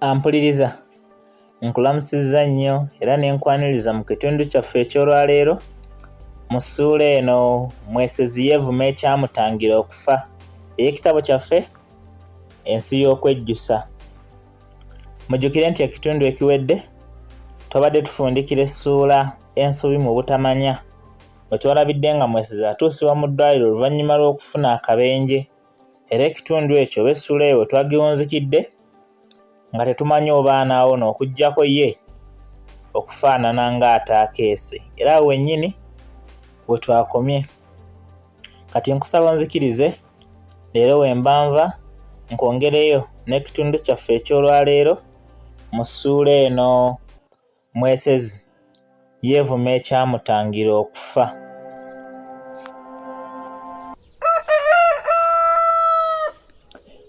Ampuliriza, nkulamusizza nnyo era ne nkwaniriza mu kitundu kyaffe eky'olwaleero. Mu ssuula eno Mwesezi yeevuma ekyamutangira okufa ey'ekitabo kyaffe Ensi y'Okwejjusa. Mujjukire nti ekitundu ekiwedde twabadde tufundikira essuula Ensobi mu Butamanya mwe twalabidde nga Mwesezi atuusibwa mu ddwaliro oluvannyuma lw'okufuna akabenje era ekitundu ekyo oba essuula eyo we twagiwunzikidde nga tetumanyi oba anaawona okuggyako ye okufaanana ng'ataakeese era awo wennyini we twakomye. Kati nkusaba onzikirize leero we mba nva nkwongereyo n'ekitundu kyaffe eky'olwaleero mu ssuula eno Mwesezi yeevuma ekyamutangira okufa.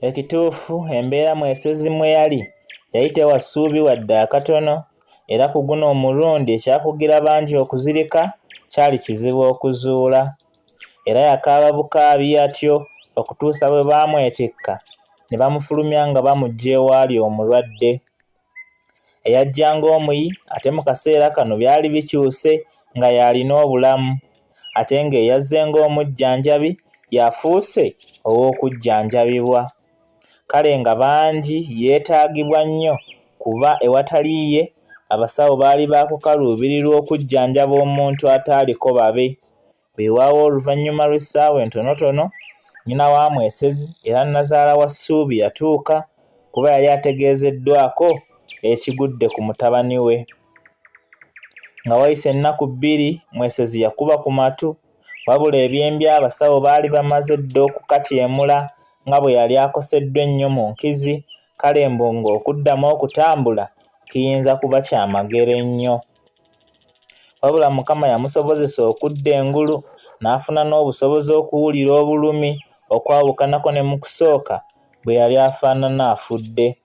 Ekituufu embeera Mwesezi mwe yali yali tewa ssuubi wadde akatono era ku guno omulundi ekyakugira bangi okuzirika kyali kizibu okuzuula. Era yakaaba bukaabi atyo okutuusa bwe baamwetikka ne bamufulumya nga bamuggya ewaali omulwadde. Eyajja ng'omuyi ate mu kaseera kano byali bikyuse nga y'alina obulamu ate ng'eyazze ng'omujjanjabi y'afuuse ow'okujjanjabibwa. Kale nga bangi yeetaagibwa nnyo kuba ewatali ye abasawo baali baakukaluubirirwa okujjanjaba omuntu ataaliko babe. Weewaawo oluvannyuma lw'essaawa entonotono, nnyina wa Mwesezi era nnazaala wa Ssuubi yatuuka kuba yali ategeezeddwako ekigudde ku mutabani we. Nga wayise ennaku bbiri, Mwesezi yakuba ku matu wabula ebyembi abasawo baali bamaze dda okukatyemula nga bwe yali akoseddwa ennyo mu nkizi kale mbu ng'okuddamu okutambula kiyinza kuba kyamagero ennyo. Wabula Mukama yamusobozesa okudda engulu n'afuna n'obusobozi okuwulira obulumi okwawukanako ne mu kusooka bwe yali afaanana afudde.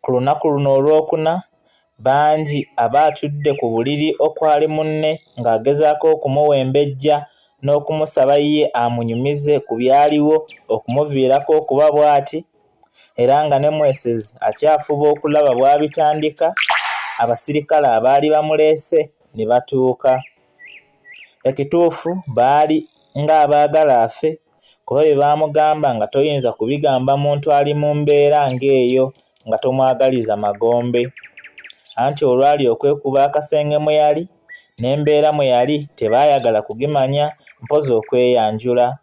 Ku lunaku luno olwokuna, bangi aba atudde ku buliri okwali munne ng'agezaako okumuwembejja n'okumusaba ye amunyumize ku byaliwo okumuviirako okuba bw'ati era nga ne Mwesezi akyafuba okulaba bw'abitandika, abasirikale abaali bamuleese ne batuuka. Ekituufu baali ng'abaagala afe kuba bye baamugamba nga toyinza kubigamba muntu ali mu mbeera ng'eyo nga tomwagaliza magombe. Anti olwali okwekuba akasenge mwe yali n'embeera mwe yali tebaayagala kugimanya mpozzi okweyanjula.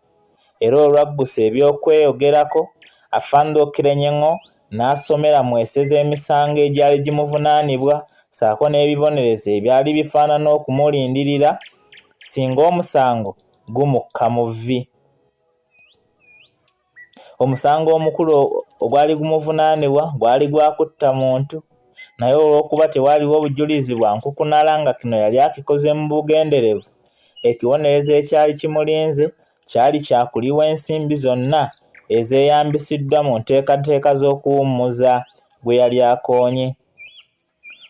Era olwaggusa eby'okweyogerako, Afande Okirenyengo n'asomera Mwesezi emisango egyali gimuvunaanibwa ssaako n'ebibonerezo ebyali bifaanana okumulindirira singa omusango gumukka mu vvi. Omusango omukulu ogwali gumuvunaanibwa gwali gwa kutta muntu naye olw'okuba tewaaliwo bujulizi bwa nkukunala nga kino yali akikoze mu bugenderevu, Ekibonerezo ekyali kimulinze kyali kya kuliwa ensimbi zonna ezeeyambisiddwa mu nteekateeka z'okuwummuza gwe yali akoonye.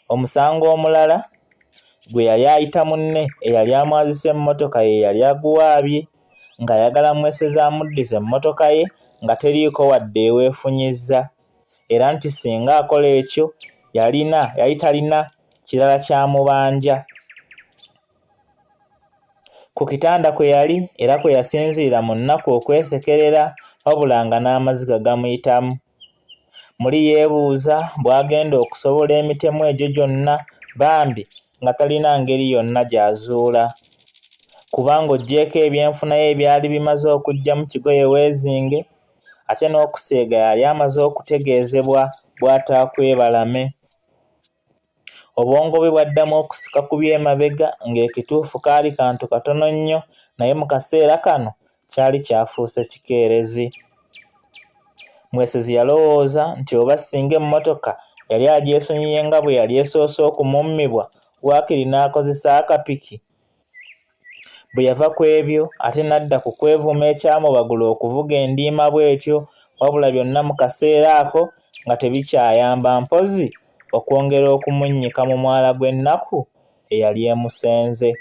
Omusango omulala gwe yali ayita munne eyali amwazise emmotoka ye yali aguwaabye ng'ayagala Mwesezi amuddize emmotoka ye nga teriiko wadde eweefunyizza era nti singa akola ekyo yalina yali talina kirala ky'amubanja. Ku kitanda kwe yali era kwe yasinziira mu nnaku okwesekerera wabula nga n'amaziga gamuyitamu. Muli yeebuuza bw'agenda okusobola emitemu egyo gyonna bambi nga talina ngeri yonna gy'azuula. Kubanga oggyeeko ebyenfuna ye ebyali bimaze okuggyamu kigoye weezinge, ate n'okuseega yali amaze okutegeezebwa bw'ataakwebalame. Obwongo bwe bwaddamu okusika ku by'emabega ng'ekituufu kaali kantu katono nnyo naye mu kaseera kano kyali kyafuuse kikeerezi. Mwesezi yalowooza nti oba singa emmotoka yali agyesonyiye nga bwe yali esoose okumummibwa waakiri n'akozesa akapiki. Bwe yava ku ebyo ate n'adda ku kwevuma ekyamubagula okuvuga endiima bw'etyo wabula byonna mu kaseera ako nga tebikyayamba mpozzi okwongera okumunnyika mu mwala gw'ennaku eyali emusenze.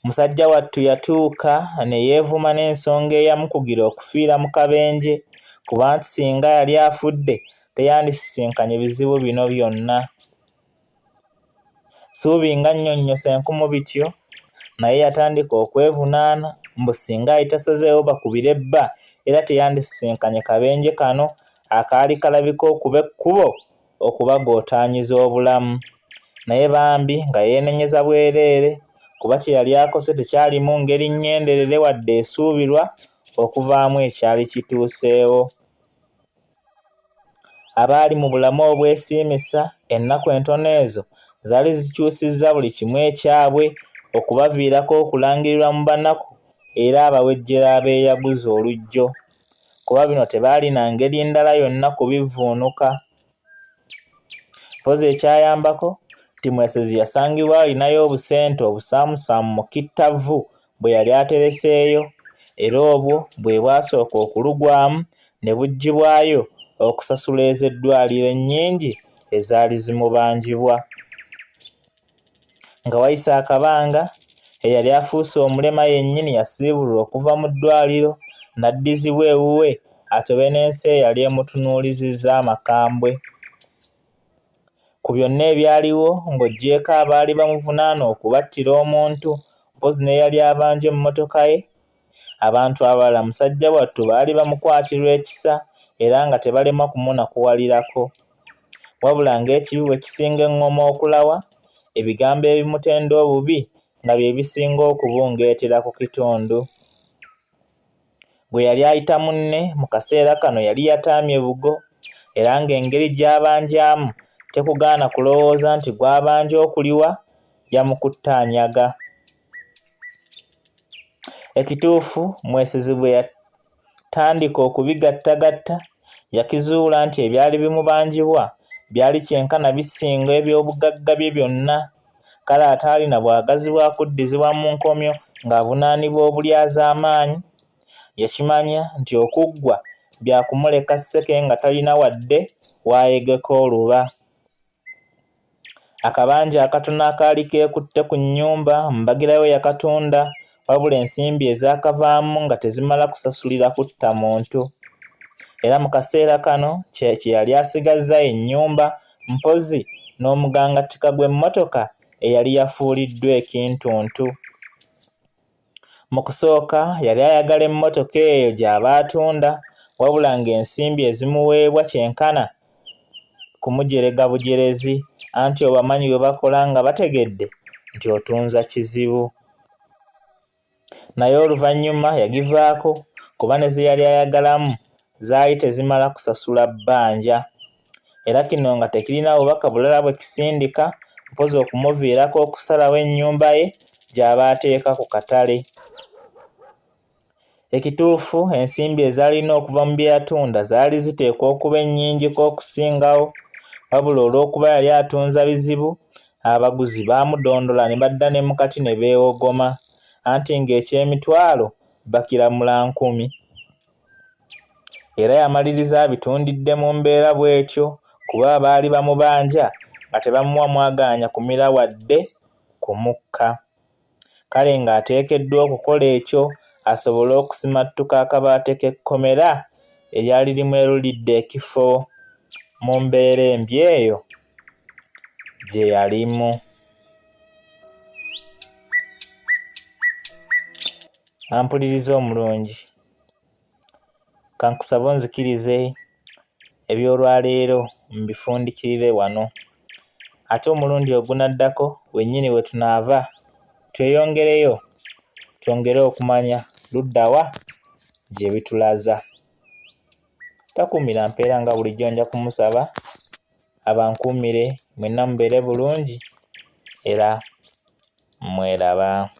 Musajja wattu yatuuka ne yeevuma n'ensonga eyamukugira okufiira mu kabenje kuba nti singa yali afudde teyandisisinkanye bizibu bino byonna. Ssuubi ng'annyonnyose enkumu bityo, naye yatandika okwevunaana mbu singa yali tasazeewo bakubire bba era teyandisisinkanye kabenje kano akaali kalabika okuba ekkubo okubagootaanyiza obulamu. Naye bambi nga yeenenyeza bwereere kuba kye yali akoze tekyalimu ngeri ŋŋenderere wadde esuubirwa okuvaamu ekyali kituuseewo. Abaali mu bulamu obwesiimisa, ennaku entono ezo zaali zikyusizza buli kimu ekyabwe okubaviirako okulangirirwa mu banaku era abawejjere abeeyaguza oluggyo kuba bino tebaalina ngeri ndala yonna kubivvuunuka. Mpozzi ekyayambako nti Mwesezi yasangibwa alinayo obusente obusaamusaamu mu kittavvu bwe yali atereseeyo era obwo bwe bwasooka okulugwamu ne buggyibwayo okusasula ez'eddwaliro ennyingi ezaali zimubanjibwa. Nga wayise akabanga, eyali afuuse omulema yennyini yasiibulwa okuva mu ddwaliro n'addizibwa ewuwe atobe n'ensi eyali emutunuulizizza amakambwe. Ku byonna ebyaliwo ng'oggyeeko abaali bamuvunaana okubattira omuntu mpozzi n'eyali abanja emmotoka ye, abantu abalala musajja wattu baali bamukwatirwa ekisa era nga tebalemwa kumunakuwalirako. Wabula ng'ekibi bwe kisinga eŋŋoma okulawa, ebigambo ebimutenda obubi nga bye bisinga okubungeetera ku kitundu. Gwe yali ayita munne mu kaseera kano yali yataamye bugo era ng'engeri gy'abanjamu tekugaana kulowooza nti gw'abanja okuliwa yamukutte anyaga. Ekituufu Mwesezi bwe yatandika okubigattagatta yakizuula nti ebyali bimubanjibwa byali kyenkana bisinga eby'obugagga bye byonna kale ataalina bwagazi bwa kuddizibwa mu nkomyo ng'avunaanibwa obulyazaamaanyi yakimanya nti okuggwa bya kumuleka sseke nga talina wadde w'ayegeka oluba. Akabanja akatono akaali keekutte ku nnyumba mbagirawo yakatunda wabula ensimbi ezaakavaamu nga tezimala kusasulira kutta muntu. Era mu kaseera kano kye yali asigazza ye nnyumba mpozzi n'omugangatika gw'emmotoka eyali yafuuliddwa ekintuntu. Mu kusooka yali ayagala emmotoka eyo gy'aba atunda wabula ng'ensimbi ezimuweebwa kyenkana kumujerega bujerezi anti obamanyi bwe bakola nga bategedde nti otunza kizibu. Naye oluvannyuma yagivaako kuba ne ze yali ayagalamu zaali tezimala kusasula bbanja. Era kino nga tekirina bubaka bulala bwe kisindika mpozzi okumuviirako okusalawo ennyumba ye gy'aba ateeka ku katale. Ekituufu ensimbi ezaalina okuva mu bye yatunda zaali ziteekwa okuba ennyingiko okusingawo wabula olw'okuba yali atunza bizibu, abaguzi baamudondola ne badda ne mu kati ne beewogoma anti ng'eky'emitwalo bakiramula nkumi. Era yamaliriza abitundidde mu mbeera bw'etyo kuba abaali bamubanja nga tebamuwa mwagaanya kumira wadde ku mukka. Kale ng'ateekeddwa okukola ekyo asobole okusimattuka akabaate k'ekkomera eryali limwerulidde ekifo mu mbeera embi eyo gye yalimu. Ampuliriza omulungi, kankusabe onzikirize eby'olwaleero mbifundikirire wano. Ate omulundi ogunaddako wennyini we tunaava tweyongereyo twongere okumanya ludda wa gye bitulaza. Takuumira mpeera nga bulijjo nja kumusaba abankuumire mwenna mubeere bulungi era mweraba.